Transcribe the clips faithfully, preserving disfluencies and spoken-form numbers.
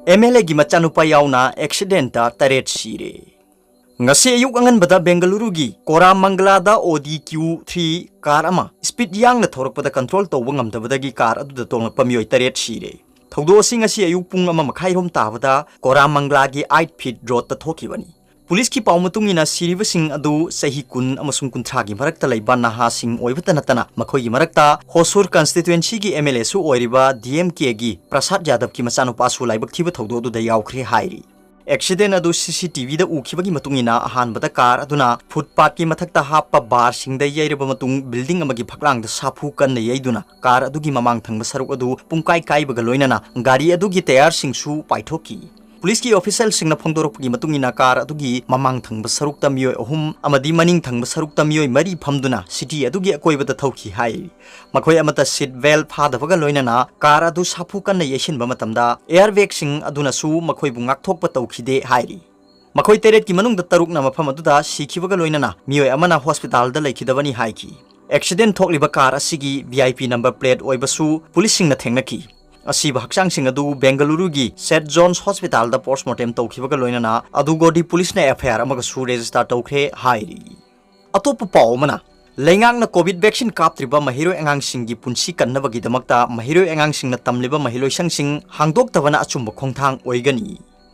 M L ꯑꯦꯒꯤ ꯃꯆꯥꯅꯨꯄꯥ ꯌꯥꯎꯅ ꯑꯦꯛꯁꯤꯗꯦꯟꯇ ꯇꯔꯦꯠ ꯁꯤꯔꯦ꯫ ꯉꯁꯤ ꯑꯌꯨꯛ ꯑꯉꯟꯕꯗ ꯕꯦꯡꯒꯂꯨꯔꯨꯒꯤ ꯀꯣꯔꯥꯃꯪꯒꯂꯥꯗ ꯑꯣ ꯗꯤ ꯀ꯭ꯌꯨ ꯊ꯭ꯔꯤ ꯀꯥꯔ ꯑꯃ ꯁ꯭ꯄꯤꯗ ꯌꯥꯡꯅ ꯊꯧꯔꯛꯄꯗ ꯀꯟꯇ꯭ꯔꯣꯜ ꯇꯧꯕ ꯉꯝꯗꯕꯗꯒꯤ ꯀꯥꯔ ꯑꯗꯨꯗ ꯇꯣꯡꯂꯛꯄ ꯃꯤꯑꯣꯏ ꯇꯔꯦꯠ ꯁꯤꯔꯦ꯫ ꯊꯧꯗꯣꯛ ꯑꯁꯤ ꯉꯁꯤ ꯑꯌꯨꯛ ꯄꯨꯡ ꯑꯃ ꯃꯈꯥꯏ ꯔꯣꯝ ꯇꯥꯕꯗ ꯀꯣꯔꯥꯃꯪꯒꯂꯥꯒꯤ ꯑꯥꯏꯠ ꯐꯤꯠ ꯔꯣꯗꯇ ꯊꯣꯛꯈꯤꯕꯅꯤ꯫ ꯄꯨꯂꯤꯁꯀꯤ ꯄꯥꯎ ꯃꯇꯨꯡ ꯏꯟꯅ, ꯁꯤꯔꯤꯕꯁꯤꯡ ꯑꯗꯨ ꯆꯍꯤ ꯀꯨꯟ ꯑꯃꯁꯨꯡ ꯀꯨꯟꯊ꯭ꯔꯥꯒꯤ ꯃꯔꯛꯇ ꯂꯩꯕ ꯅꯍꯥꯁꯤꯡ ꯑꯣꯏꯕꯇ ꯅꯠꯇꯅ, ꯃꯈꯣꯏꯒꯤ ꯃꯔꯛꯇ ꯍꯣꯁꯨꯔ ꯀꯟꯁꯇꯤꯇ꯭ꯋꯦꯟꯁꯤꯒꯤ ꯑꯦꯝ ꯑꯦꯜ ꯑꯦꯁꯨ ꯑꯣꯏꯔꯤꯕ ꯗꯤ ꯑꯦꯝ ꯀꯦꯒꯤ ꯄ꯭ꯔꯁꯥꯗ ꯌꯥꯗꯕꯀꯤ ꯃꯆꯥꯅꯨꯄꯥꯁꯨ ꯂꯥꯏꯕꯛ ꯊꯤꯕ ꯊꯧꯗꯣꯛ ꯑꯗꯨꯗ ꯌꯥꯎꯈ꯭ꯔꯦ ꯍꯥꯏꯔꯤ꯫ ꯑꯦꯛꯁꯤꯗꯦꯟ ꯑꯗꯨ ꯁꯤ ꯁꯤ ꯇꯤ ꯚꯤꯗ ꯎꯈꯤꯕꯒꯤ ꯃꯇꯨꯡ ꯏꯟꯅ, ꯑꯍꯥꯟꯕꯗ ꯀꯥꯔ ꯑꯗꯨꯅ ꯐꯨꯠꯄꯥꯠꯀꯤ ꯃꯊꯛꯇ ꯍꯥꯞꯄ ꯕꯥꯔꯁꯤꯡꯗ ꯌꯩꯔꯕ ꯃꯇꯨꯡ, ꯕꯤꯜꯗꯤꯡ ꯑꯃꯒꯤ ꯐꯛꯂꯥꯡꯗ ꯁꯥꯐꯨ ꯀꯟꯅ ꯌꯩꯗꯨꯅ ꯀꯥꯔ ꯑꯗꯨꯒꯤ ꯃꯃꯥꯡ ꯊꯪꯕ ꯁꯔꯨꯛ ꯑꯗꯨ ꯄꯨꯡꯀꯥꯏ ꯀꯥꯏꯕꯒ ꯂꯣꯏꯅꯅ ꯒꯥꯔꯤ ꯑꯗꯨꯒꯤ ꯇꯌꯥꯔꯁꯤꯡꯁꯨ ꯄꯥꯏꯊꯣꯛꯈꯤ꯫ ꯄꯨꯂꯤꯁꯀꯤ ꯑꯣꯐꯤꯁꯤꯌꯦꯜꯁꯤꯡꯅ ꯐꯣꯡꯗꯣꯔꯛꯄꯒꯤ ꯃꯇꯨꯡ ꯏꯟꯅ, ꯀꯥꯔ ꯑꯗꯨꯒꯤ ꯃꯃꯥꯡ ꯊꯪꯕ ꯁꯔꯨꯛꯇ ꯃꯤꯑꯣꯏ ꯑꯍꯨꯝ ꯑꯃꯗꯤ ꯃꯅꯤꯡ ꯊꯪꯕ ꯁꯔꯨꯛꯇ ꯃꯤꯑꯣꯏ ꯃꯔꯤ ꯐꯝꯗꯨꯅ ꯁꯤꯇꯤ ꯑꯗꯨꯒꯤ ꯑꯀꯣꯏꯕꯗ ꯊꯧꯈꯤ ꯍꯥꯏ꯫ ꯃꯈꯣꯏ ꯑꯃꯠꯇ ꯁꯤꯠ ꯕꯦꯜꯠ ꯐꯥꯗꯕꯒ ꯂꯣꯏꯅꯅ ꯀꯥꯔ ꯑꯗꯨ ꯁꯥꯐꯨ ꯀꯟꯅ ꯌꯩꯁꯤꯟꯕ ꯃꯇꯝꯗ, ꯑꯦꯌꯥꯔꯕꯦꯒꯁꯤꯡ ꯑꯗꯨꯅꯁꯨ ꯃꯈꯣꯏꯕꯨ ꯉꯥꯛꯊꯣꯛꯄ ꯇꯧꯈꯤꯗꯦ ꯍꯥꯏꯔꯤ꯫ ꯃꯈꯣꯏ ꯇꯔꯦꯠꯀꯤ ꯃꯅꯨꯡꯗ ꯇꯔꯨꯛꯅ ꯃꯐꯝ ꯑꯗꯨꯗ ꯁꯤꯈꯤꯕꯒ ꯂꯣꯏꯅꯅ ꯃꯤꯑꯣꯏ ꯑꯃꯅ ꯍꯣꯁꯄꯤꯇꯥꯜꯗ ꯂꯩꯈꯤꯗꯕꯅꯤ ꯍꯥꯏꯈꯤ꯫ ꯑꯦꯛꯁꯤꯗꯦꯟ ꯊꯣꯛꯂꯤꯕ ꯀꯥꯔ ꯑꯁꯤꯒꯤ V I P number plate ꯑꯣꯏꯕꯁꯨ ꯄꯨꯂꯤꯁꯁꯤꯡꯅ ꯊꯦꯡꯅꯈꯤ꯫ ꯑꯁꯤꯕ ꯍꯛꯆꯥꯡꯁꯤꯡ ꯑꯗꯨ ꯕꯦꯡꯒꯂꯨꯔꯨꯒꯤ ꯁꯦꯠ ꯖꯣꯟꯁ ꯍꯣꯁꯄꯤꯇꯥꯜꯗ ꯄꯣꯁꯠꯃꯣꯔꯇꯦꯝ ꯇꯧꯈꯤꯕꯒ ꯂꯣꯏꯅꯅ ꯑꯗꯨꯒꯣꯗꯤ ꯄꯨꯂꯤꯁꯅ ꯑꯦꯐ ꯑꯥꯏ ꯑꯥꯔ ꯑꯃꯒꯁꯨ ꯔꯦꯖꯤꯁꯇꯥꯔ ꯇꯧꯈ꯭ꯔꯦ ꯍꯥꯏꯔꯤ꯫ ꯑꯇꯣꯞꯄ ꯄꯥꯎ ꯑꯃꯅ, ꯂꯩꯉꯥꯛꯅ ꯀꯣꯚꯤꯗ ꯚꯦꯛꯁꯤꯟ ꯀꯥꯞꯇ꯭ꯔꯤꯕ ꯃꯍꯩꯔꯣꯏ ꯑꯉꯥꯡꯁꯤꯡꯒꯤ ꯄꯨꯟꯁꯤ ꯀꯟꯅꯕꯒꯤꯗꯃꯛꯇ ꯃꯍꯩꯔꯣꯏ ꯑꯉꯥꯡꯁꯤꯡꯅ ꯇꯝꯂꯤꯕ ꯃꯍꯩꯂꯣꯏꯁꯪꯁꯤꯡ ꯍꯥꯡꯗꯣꯛꯇꯕꯅ ꯑꯆꯨꯝꯕ ꯈꯣꯡꯊꯥꯡ ꯑꯣꯏꯒꯅꯤ꯫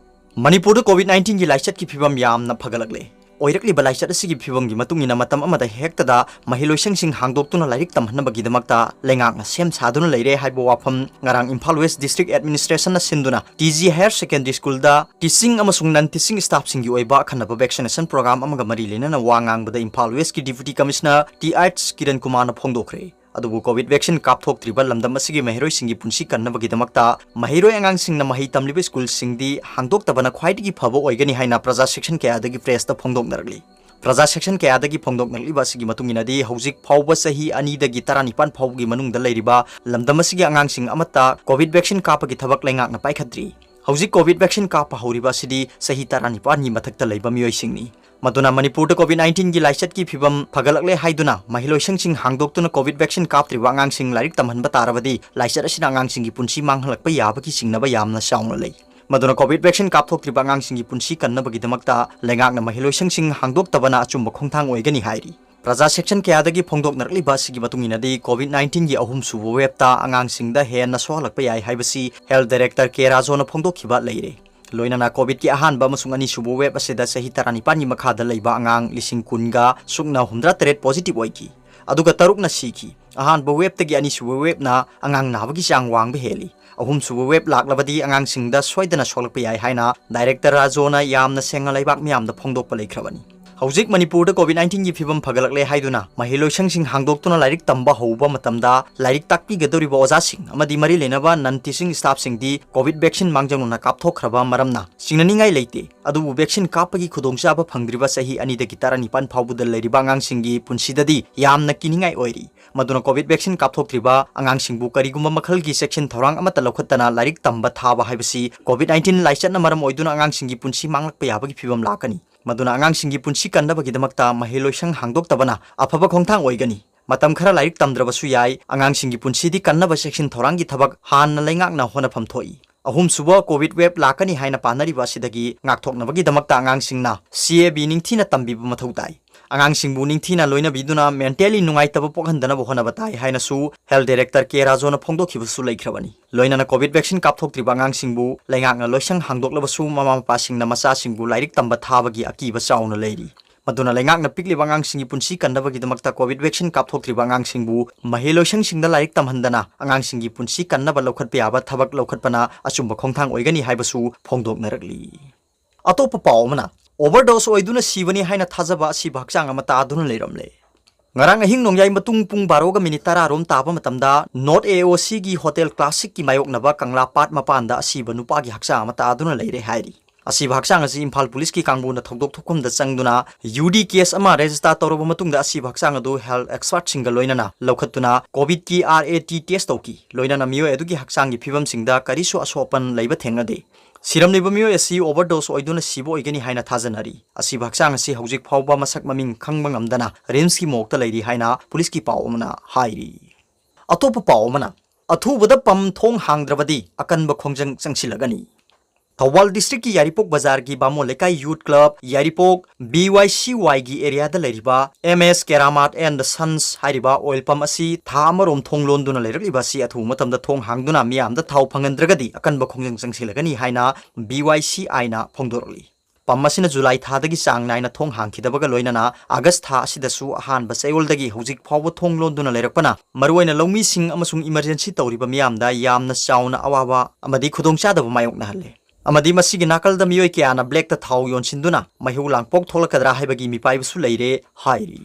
ꯃꯅꯤꯄꯨꯔꯗ ꯀꯣꯚꯤꯗ ꯅꯥꯏꯟꯇꯤꯟꯒꯤ ꯂꯥꯏꯆꯠꯀꯤ ꯐꯤꯕꯝ ꯌꯥꯝꯅ ꯐꯒꯠꯂꯛꯂꯦ꯫ ꯑꯣꯏꯔꯛꯂꯤꯕ ꯂꯥꯏꯆꯠ ꯑꯁꯤꯒꯤ ꯐꯤꯕꯝꯒꯤ ꯃꯇꯨꯡ ꯏꯟꯅ, ꯃꯇꯝ ꯑꯃꯗ ꯍꯦꯛꯇꯗ ꯃꯍꯩꯂꯣꯏꯁꯪꯁꯤꯡ ꯍꯥꯡꯗꯣꯛꯇꯨꯅ ꯂꯥꯏꯔꯤꯛ ꯇꯝꯍꯟꯅꯕꯒꯤꯗꯃꯛꯇ ꯂꯩꯉꯥꯛꯅ ꯁꯦꯝ ꯁꯥꯗꯨꯅ ꯂꯩꯔꯦ ꯍꯥꯏꯕ ꯋꯥꯐꯝ ꯉꯔꯥꯡ ꯏꯝꯐꯥꯜ ꯋꯦꯁ ꯗꯤꯁꯇ꯭ꯔꯤꯛ ꯑꯦꯗꯃꯤꯅꯤꯁꯇ꯭ꯔꯦꯁꯟꯅ ꯁꯤꯟꯗꯨꯅ ꯇꯤ ꯖꯤ ꯍꯥꯌꯔ ꯁꯦꯀꯦꯟꯗꯔꯤ ꯁ꯭ꯀꯨꯜꯗ ꯇꯤꯆꯤꯡ ꯑꯃꯁꯨꯡ ꯅꯟ ꯇꯤꯆꯤꯡ ꯁ꯭ꯇꯥꯐꯁꯤꯡꯒꯤ ꯑꯣꯏꯕ ꯑꯈꯟꯅꯕ ꯚꯦꯛꯁꯤꯅꯦꯁꯟ ꯄ꯭ꯔꯣꯒ꯭ꯔꯥꯝ ꯑꯃꯒ ꯃꯔꯤ ꯂꯩꯅꯅ ꯋꯥ ꯉꯥꯡꯕꯗ ꯏꯝꯐꯥꯜ ꯋꯦꯁꯀꯤ deputy commissioner T H Kiran ꯀꯨꯃꯥꯔꯅ ꯐꯣꯡꯗꯣꯛꯈ꯭ꯔꯦ꯫ ꯑꯗꯨꯕꯨ ꯀꯣꯚꯤꯗ ꯚꯦꯛꯁꯤꯟ ꯀꯥꯞꯊꯣꯛꯇ꯭ꯔꯤꯕ ꯂꯝꯗꯝ ꯑꯁꯤꯒꯤ ꯃꯍꯩꯔꯣꯏꯁꯤꯡꯒꯤ ꯄꯨꯟꯁꯤ ꯀꯟꯅꯕꯒꯤꯗꯃꯛꯇ ꯃꯍꯩꯔꯣꯏ ꯑꯉꯥꯡꯁꯤꯡꯅ ꯃꯍꯩ ꯇꯝꯂꯤꯕ ꯁ꯭ꯀꯨꯜꯁꯤꯡꯗꯤ ꯍꯥꯡꯗꯣꯛꯇꯕꯅ ꯈ꯭ꯋꯥꯏꯗꯒꯤ ꯐꯕ ꯑꯣꯏꯒꯅꯤ ꯍꯥꯏꯅ ꯄ꯭ꯔꯖꯥ ꯁꯦꯛꯁꯟ ꯀꯌꯥꯗꯒꯤ ꯄ꯭ꯔꯦꯁꯇ ꯐꯣꯡꯗꯣꯛꯅꯔꯛꯂꯤ꯫ ꯄ꯭ꯔꯖꯥ ꯁꯦꯛꯁꯟ ꯀꯌꯥꯗꯒꯤ ꯐꯣꯡꯗꯣꯛꯅꯔꯛꯂꯤꯕ ꯑꯁꯤꯒꯤ ꯃꯇꯨꯡ ꯏꯟꯅꯗꯤ, ꯍꯧꯖꯤꯛ ꯐꯥꯎꯕ ꯆꯍꯤ ꯑꯅꯤꯗꯒꯤ ꯇꯔꯥꯅꯤꯄꯥꯟ ꯐꯥꯎꯕꯒꯤ ꯃꯅꯨꯡꯗ ꯂꯩꯔꯤꯕ ꯂꯝꯗꯝ ꯑꯁꯤꯒꯤ ꯑꯉꯥꯡꯁꯤꯡ ꯑꯃꯠꯇ ꯀꯣꯚꯤꯗ ꯚꯦꯛꯁꯤꯟ ꯀꯥꯞꯄꯒꯤ ꯊꯕꯛ ꯂꯩꯉꯥꯛꯅ ꯄꯥꯏꯈꯠꯇ꯭ꯔꯤ꯫ ꯍꯧꯖꯤꯛ ꯀꯣꯚꯤꯗ ꯚꯦꯛꯁꯤꯟ ꯀꯥꯞꯄ ꯍꯧꯔꯤꯕ ꯑꯁꯤꯗꯤ ꯆꯍꯤ ꯇꯔꯥꯅꯤꯄꯥꯟꯒꯤ ꯃꯊꯛꯇ ꯂꯩꯕ ꯃꯤꯑꯣꯏꯁꯤꯡꯅꯤ꯫ ꯃꯗꯨꯅ ꯃꯅꯤꯄꯨꯔꯗ ꯀꯣꯚꯤꯗ ꯅꯥꯏꯟꯇꯤꯟꯒꯤ ꯂꯥꯏꯆꯠꯀꯤ ꯐꯤꯕꯝ ꯐꯒꯠꯂꯛꯂꯦ ꯍꯥꯏꯗꯨꯅ ꯃꯍꯩꯂꯣꯏꯁꯪꯁꯤꯡ ꯍꯥꯡꯗꯣꯛꯇꯨꯅ ꯀꯣꯚꯤꯗ ꯚꯦꯛꯁꯤꯟ ꯀꯥꯞꯇ꯭ꯔꯤꯕ ꯑꯉꯥꯡꯁꯤꯡ ꯂꯥꯏꯔꯤꯛ ꯇꯝꯍꯟꯕ ꯇꯥꯔꯕꯗꯤ, ꯂꯥꯏꯆꯠ ꯑꯁꯤꯅ ꯑꯉꯥꯡꯁꯤꯡꯒꯤ ꯄꯨꯟꯁꯤ ꯃꯥꯡꯍꯜꯂꯛꯄ ꯌꯥꯕꯒꯤ ꯆꯤꯡꯅꯕ ꯌꯥꯝꯅ ꯆꯥꯎꯅ ꯂꯩ꯫ ꯃꯗꯨꯅ COVID vaccine ꯀꯥꯞꯊꯣꯛꯇ꯭ꯔꯤꯕ ꯑꯉꯥꯡꯁꯤꯡꯒꯤ ꯄꯨꯟꯁꯤ ꯀꯟꯅꯕꯒꯤꯗꯃꯛꯇ ꯂꯩꯉꯥꯛꯅ ꯃꯍꯩꯂꯣꯏꯁꯪꯁꯤꯡ ꯍꯥꯡꯗꯣꯛꯇꯕꯅ ꯑꯆꯨꯝꯕ ꯈꯣꯡꯊꯥꯡ ꯑꯣꯏꯒꯅꯤ ꯍꯥꯏꯔꯤ꯫ ꯄ꯭ꯔꯖꯥ section ꯀꯌꯥꯗꯒꯤ ꯐꯣꯡꯗꯣꯛꯅꯔꯛꯂꯤꯕ ꯑꯁꯤꯒꯤ ꯃꯇꯨꯡ ꯏꯟꯅꯗꯤ, COVID nineteen ꯒꯤ ꯑꯍꯨꯝꯁꯨꯕ wave ꯇ ꯑꯉꯥꯡꯁꯤꯡꯗ ꯍꯦꯟꯅ ꯁꯣꯛꯍꯜꯂꯛꯄ ꯌꯥꯏ ꯍꯥꯏꯕꯁꯤ health director ꯀꯦ ꯔꯥꯖꯣꯅ ꯐꯣꯡꯗꯣꯛꯈꯤꯕ ꯂꯩꯔꯦ꯫ ꯂꯣꯏꯅꯅ COVID ꯀꯤ ꯑꯍꯥꯟꯕ ꯑꯃꯁꯨꯡ ꯑꯅꯤꯁꯨꯕ wave ꯑꯁꯤꯗ ꯆꯍꯤ ꯇꯔꯥꯅꯤꯄꯥꯟꯒꯤ ꯃꯈꯥꯗ ꯂꯩꯕ ꯑꯉꯥꯡ ꯂꯤꯁꯤꯡ ꯀꯨꯟꯒ ꯁꯨꯞꯅ ꯍꯨꯝꯗ꯭ꯔꯥ ꯇꯔꯦꯠ positive ꯑꯣꯏꯈꯤ, ꯑꯗꯨꯒ ꯇꯔꯨꯛꯅ ꯁꯤꯈꯤ꯫ ꯑꯍꯥꯟꯕ wave ꯇꯒꯤ ꯑꯅꯤꯁꯨꯕ wave ꯅ ꯑꯉꯥꯡ ꯅꯥꯕꯒꯤ ꯆꯥꯡ ꯋꯥꯡꯕ ꯍꯦꯜꯂꯤ꯫ ꯑꯍꯨꯝꯁꯨꯕ wave ꯂꯥꯛꯂꯕꯗꯤ ꯑꯉꯥꯡꯁꯤꯡꯗ ꯁꯣꯏꯗꯅ ꯁꯣꯛꯂꯛꯄ ꯌꯥꯏ ꯍꯥꯏꯅ director ꯔꯥꯖꯣꯅ ꯌꯥꯝꯅ ꯁꯦꯡꯅ ꯂꯩꯕꯥꯛ ꯃꯤꯌꯥꯝꯗ ꯐꯣꯡꯗꯣꯛꯄ ꯂꯩꯈ꯭ꯔꯕꯅꯤ꯫ ꯍꯧꯖꯤꯛ ꯃꯅꯤꯄꯨꯔꯗ COVID nineteen ꯒꯤ ꯐꯤꯕꯝ ꯐꯒꯠꯂꯛꯂꯦ ꯍꯥꯏꯗꯨꯅ ꯃꯍꯩꯂꯣꯏꯁꯪꯁꯤꯡ ꯍꯥꯡꯗꯣꯛꯇꯨꯅ ꯂꯥꯏꯔꯤꯛ ꯇꯝꯕ ꯍꯧꯕ ꯃꯇꯝꯗ ꯂꯥꯏꯔꯤꯛ ꯇꯥꯛꯄꯤꯒꯗꯧꯔꯤꯕ ꯑꯣꯖꯥꯁꯤꯡ ꯑꯃꯗꯤ ꯃꯔꯤ ꯂꯩꯅꯕ non teaching staff ꯁꯤꯡꯗꯤ COVID vaccine ꯃꯥꯡꯖꯧꯅꯅ ꯀꯥꯞꯊꯣꯛꯈ꯭ꯔꯕ ꯃꯔꯝꯅ ꯆꯤꯡꯅꯅꯤꯡꯉꯥꯏ ꯂꯩꯇꯦ꯫ ꯑꯗꯨꯕꯨ vaccine ꯀꯥꯞꯄꯒꯤ ꯈꯨꯗꯣꯡꯆꯥꯕ ꯐꯪꯗ꯭ꯔꯤꯕ ꯆꯍꯤ ꯑꯅꯤꯗꯒꯤ ꯇꯔꯥꯅꯤꯄꯥꯟ ꯐꯥꯎꯕꯗ ꯂꯩꯔꯤꯕ ꯑꯉꯥꯡꯁꯤꯡꯒꯤ ꯄꯨꯟꯁꯤꯗꯗꯤ ꯌꯥꯝꯅ ꯀꯤꯅꯤꯡꯉꯥꯏ ꯑꯣꯏꯔꯤ꯫ ꯃꯗꯨꯅ COVID vaccine ꯀꯥꯞꯊꯣꯛꯇ꯭ꯔꯤꯕ ꯑꯉꯥꯡꯁꯤꯡꯕꯨ ꯀꯔꯤꯒꯨꯝꯕ ꯃꯈꯜꯒꯤ ꯆꯦꯛꯁꯤꯟ ꯊꯧꯔꯥꯡ ꯑꯃꯠꯇ ꯂꯧꯈꯠꯇꯅ ꯂꯥꯏꯔꯤꯛ ꯇꯝꯕ ꯊꯥꯕ ꯍꯥꯏꯕꯁꯤ COVID nineteen ꯂꯥꯏꯆꯠꯅ ꯃꯔꯝ ꯑꯣꯏꯗꯨꯅ ꯑꯉꯥꯡꯁꯤꯡꯒꯤ ꯄꯨꯟꯁꯤ ꯃꯥꯡꯂꯛꯄ ꯌꯥꯕꯒꯤ ꯐꯤꯕꯝ ꯂꯥꯛꯀꯅꯤ꯫ ꯃꯗꯨꯅ ꯑꯉꯥꯡꯁꯤꯡꯒꯤ ꯄꯨꯟꯁꯤ ꯀꯟꯅꯕꯒꯤꯗꯃꯛꯇ ꯃꯍꯩꯂꯣꯏꯁꯪ ꯍꯥꯡꯗꯣꯛꯇꯕꯅ ꯑꯐꯕ ꯈꯣꯡꯊꯥꯡ ꯑꯣꯏꯒꯅꯤ꯫ ꯃꯇꯝ ꯈꯔ ꯂꯥꯏꯔꯤꯛ ꯇꯝꯗ꯭ꯔꯕꯁꯨ ꯌꯥꯏ꯫ ꯑꯉꯥꯡꯁꯤꯡꯒꯤ ꯄꯨꯟꯁꯤꯗꯤ ꯀꯟꯅꯕ ꯆꯦꯛꯁꯤꯟ ꯊꯧꯔꯥꯡꯒꯤ ꯊꯕꯛ ꯍꯥꯟꯅ ꯂꯩꯉꯥꯛꯅ ꯍꯣꯠꯅꯐꯝ ꯊꯣꯛꯏ꯫ ꯑꯍꯨꯝꯁꯨꯕ COVID wave ꯂꯥꯛꯀꯅꯤ ꯍꯥꯏꯅ ꯄꯥꯅꯔꯤꯕ ꯑꯁꯤꯗꯒꯤ ꯉꯥꯛꯊꯣꯛꯅꯕꯒꯤꯗꯃꯛꯇ ꯑꯉꯥꯡꯁꯤꯡꯅ C A B ꯅꯤꯡꯊꯤꯅ ꯇꯝꯕꯤꯕ ꯃꯊꯧ ꯇꯥꯏ꯫ ꯑꯉꯥꯡꯁꯤꯡꯕꯨ ꯅꯤꯡꯊꯤꯅ ꯂꯣꯏꯅꯕꯤꯗꯨꯅ mentally ꯅꯨꯡꯉꯥꯏꯇꯕ ꯄꯣꯛꯍꯟꯗꯅꯕ ꯍꯣꯠꯅꯕ ꯇꯥꯏ ꯍꯥꯏꯅꯁꯨ health director ꯀꯦ ꯔꯥꯖꯣꯅ ꯐꯣꯡꯗꯣꯛꯈꯤꯕꯁꯨ ꯂꯩꯈ꯭ꯔꯕꯅꯤ꯫ ꯂꯣꯏꯅꯅ COVID vaccine ꯀꯥꯞꯊꯣꯛꯇ꯭ꯔꯤꯕ ꯑꯉꯥꯡꯁꯤꯡꯕꯨ ꯂꯩꯉꯥꯛꯅ ꯂꯣꯏꯁꯪ ꯍꯥꯡꯗꯣꯛꯂꯕꯁꯨ, ꯃꯃꯥ ꯃꯄꯥꯁꯤꯡꯅ ꯃꯆꯥꯁꯤꯡꯕꯨ ꯂꯥꯏꯔꯤꯛ ꯇꯝꯕ ꯊꯥꯕꯒꯤ ꯑꯀꯤꯕ ꯆꯥꯎꯅ ꯂꯩꯔꯤ꯫ ꯃꯗꯨꯅ ꯂꯩꯉꯥꯛꯅ ꯄꯤꯛꯂꯤꯕ ꯑꯉꯥꯡꯁꯤꯡꯒꯤ ꯄꯨꯟꯁꯤ ꯀꯟꯅꯕꯒꯤꯗꯃꯛꯇ COVID vaccine ꯀꯥꯞꯊꯣꯛꯇ꯭ꯔꯤꯕ ꯑꯉꯥꯡꯁꯤꯡꯕꯨ ꯃꯍꯩꯂꯣꯏꯁꯪꯁꯤꯡꯗ ꯂꯥꯏꯔꯤꯛ ꯇꯝꯍꯟꯗꯅ ꯑꯉꯥꯡꯁꯤꯡꯒꯤ ꯄꯨꯟꯁꯤ ꯀꯟꯅꯕ ꯂꯧꯈꯠꯄ ꯌꯥꯕ ꯊꯕꯛ ꯂꯧꯈꯠꯄꯅ ꯑꯆꯨꯝꯕ ꯈꯣꯡꯊꯥꯡ ꯑꯣꯏꯒꯅꯤ ꯍꯥꯏꯕꯁꯨ ꯐꯣꯡꯗꯣꯛꯅꯔꯛꯂꯤ꯫ ꯑꯇꯣꯞꯄ ꯄꯥꯎ ꯑꯃꯅ, overdose ꯑꯣꯏꯗꯨꯅ ꯁꯤꯕꯅꯤ ꯍꯥꯏꯅ ꯊꯥꯖꯕ ꯑꯁꯤꯕ ꯍꯛꯆꯥꯡ ꯑꯃ ꯇꯥꯗꯨꯅ ꯂꯩꯔꯝꯂꯦ꯫ ꯉꯔꯥꯡ ꯑꯍꯤꯡ ꯅꯣꯡꯌꯥꯏ ꯃꯇꯨꯡ ꯄꯨꯡ ꯕꯥꯔꯣꯒ ꯃꯤꯅꯤꯠ ꯇꯔꯥ ꯔꯣꯝ ꯇꯥꯕ ꯃꯇꯝꯗ North A O C ꯒꯤ Hotel Classic ꯀꯤ ꯃꯥꯌꯣꯛꯅꯕ ꯀꯪꯂꯥ ꯄꯥꯠ ꯃꯄꯥꯟꯗ ꯑꯁꯤꯕ ꯅꯨꯄꯥꯒꯤ ꯍꯛꯆꯥꯡ ꯑꯃ ꯇꯥꯗꯨꯅ ꯂꯩꯔꯦ ꯍꯥꯏꯔꯤ꯫ ꯑꯁꯤꯕ ꯍꯛꯆꯥꯡ ꯑꯁꯤ ꯏꯝꯐꯥꯜ ꯄꯨꯂꯤꯁꯀꯤ ꯀꯥꯡꯕꯨꯅ ꯊꯧꯗꯣꯛ ꯊꯣꯛꯐꯝꯗ ꯆꯪꯗꯨꯅ U D case ꯑꯃ register ꯇꯧꯔꯕ ꯃꯇꯨꯡꯗ ꯑꯁꯤꯕ ꯍꯛꯆꯥꯡ ꯑꯗꯨ health expert ꯁꯤꯡꯒ ꯂꯣꯏꯅꯅ ꯂꯧꯈꯠꯇꯨꯅ COVID ꯀꯤ R A T test ꯇꯧꯈꯤ꯫ ꯂꯣꯏꯅꯅ ꯃꯤꯑꯣꯏ ꯑꯗꯨꯒꯤ ꯍꯛꯆꯥꯡꯒꯤ ꯐꯤꯕꯝꯁꯤꯡꯗ ꯀꯔꯤꯁꯨ ꯑꯁꯣꯛ ꯑꯄꯟ ꯂꯩꯕ ꯊꯦꯡꯅꯗꯦ꯫ ꯁꯤꯔꯝꯂꯤꯕ ꯃꯤꯑꯣꯏ ꯑꯁꯤ overdose ꯑꯣꯏꯗꯨꯅ ꯁꯤꯕ ꯑꯣꯏꯒꯅꯤ ꯍꯥꯏꯅ ꯊꯥꯖꯅꯔꯤ꯫ ꯑꯁꯤꯕ ꯍꯛꯆꯥꯡ ꯑꯁꯤ ꯍꯧꯖꯤꯛ ꯐꯥꯎꯕ ꯃꯁꯛ ꯃꯃꯤꯡ ꯈꯪꯕ ꯉꯝꯗꯅ RIMS ꯀꯤ ꯃꯣꯔꯒꯇ ꯂꯩꯔꯤ ꯍꯥꯏꯅ ꯄꯨꯂꯤꯁꯀꯤ ꯄꯥꯎ ꯑꯃꯅ ꯍꯥꯏꯔꯤ꯫ ꯑꯇꯣꯞꯄ ꯄꯥꯎ ꯑꯃꯅ, ꯑꯊꯨꯕꯗ ꯄꯝ ꯊꯣꯡ ꯍꯥꯡꯗ꯭ꯔꯕꯗꯤ ꯑꯀꯟꯕ ꯈꯣꯡꯖꯪ ꯆꯪꯁꯤꯜꯂꯒꯅꯤ꯫ ꯊꯧꯕꯥꯜ ꯗꯤꯁꯇ꯭ꯔꯤꯛꯀꯤ ꯌꯥꯏꯔꯤꯄꯣꯛ ꯕꯖꯥꯔꯒꯤ ꯕꯥꯃꯣꯟ ꯂꯩꯀꯥꯏ ꯌꯨꯠ ꯀ꯭ꯂꯕ ꯌꯥꯏꯔꯤꯄꯣꯛ B Y C Yꯒꯤ ꯑꯦꯔꯤꯌꯥꯗ ꯂꯩꯔꯤꯕ M S Keramat and Sons ꯍꯥꯏꯔꯤꯕ ꯑꯣꯏꯜ ꯄꯝ ꯑꯁꯤ ꯊꯥ ꯑꯃꯔꯣꯝ ꯊꯣꯡ ꯂꯣꯟꯗꯨꯅ ꯂꯩꯔꯛꯂꯤꯕ ꯑꯁꯤ ꯑꯊꯨꯕ ꯃꯇꯝꯗ ꯊꯣꯡ ꯍꯥꯡꯗꯨꯅ ꯃꯤꯌꯥꯝꯗ ꯊꯥꯎ ꯐꯪꯍꯟꯗ꯭ꯔꯒꯗꯤ ꯑꯀꯟꯕ ꯈꯣꯡꯖꯪ ꯆꯪꯁꯤꯜꯂꯒꯅꯤ ꯍꯥꯏꯅ B Y C Yꯅ ꯐꯣꯡꯗꯣꯔꯛꯂꯤ꯫ ꯄꯝ ꯑꯁꯤꯅ ꯖꯨꯂꯥꯏ ꯊꯥꯗꯒꯤ ꯆꯥꯡ ꯅꯥꯏꯅ ꯊꯣꯡ ꯍꯥꯡꯈꯤꯗꯕꯒ ꯂꯣꯏꯅꯅ ꯑꯥꯒꯁ ꯊꯥ ꯑꯁꯤꯗꯁꯨ ꯑꯍꯥꯟꯕ ꯆꯌꯣꯜꯗꯒꯤ ꯍꯧꯖꯤꯛ ꯐꯥꯎꯕ ꯊꯣꯡ ꯂꯣꯟꯗꯨꯅ ꯂꯩꯔꯛꯄꯅ ꯃꯔꯨꯑꯣꯏꯅ ꯂꯧꯃꯤꯁꯤꯡ ꯑꯃꯁꯨꯡ ꯏꯃꯔꯖꯦꯟꯁꯤ ꯇꯧꯔꯤꯕ ꯃꯤꯌꯥꯝꯗ ꯌꯥꯝꯅ ꯆꯥꯎꯅ ꯑꯋꯥꯕ ꯑꯃꯗꯤ ꯈꯨꯗꯣꯡꯆꯥꯗꯕ ꯃꯥꯌꯣꯛꯅꯍꯜꯂꯦ꯫ ꯑꯃꯗꯤ ꯃꯁꯤꯒꯤ ꯅꯥꯀꯜꯗ ꯃꯤꯑꯣꯏ ꯀꯌꯥꯅ ꯕ꯭ꯂꯦꯛꯇ ꯊꯥꯎ ꯌꯣꯟꯁꯤꯟꯗꯨꯅ ꯃꯩꯍꯧ ꯂꯥꯡꯄꯣꯛ ꯊꯣꯛꯂꯛꯀꯗ꯭ꯔꯥ ꯍꯥꯏꯕꯒꯤ ꯃꯤꯄꯥꯏꯕꯁꯨ ꯂꯩꯔꯦ ꯍꯥꯏꯔꯤ꯫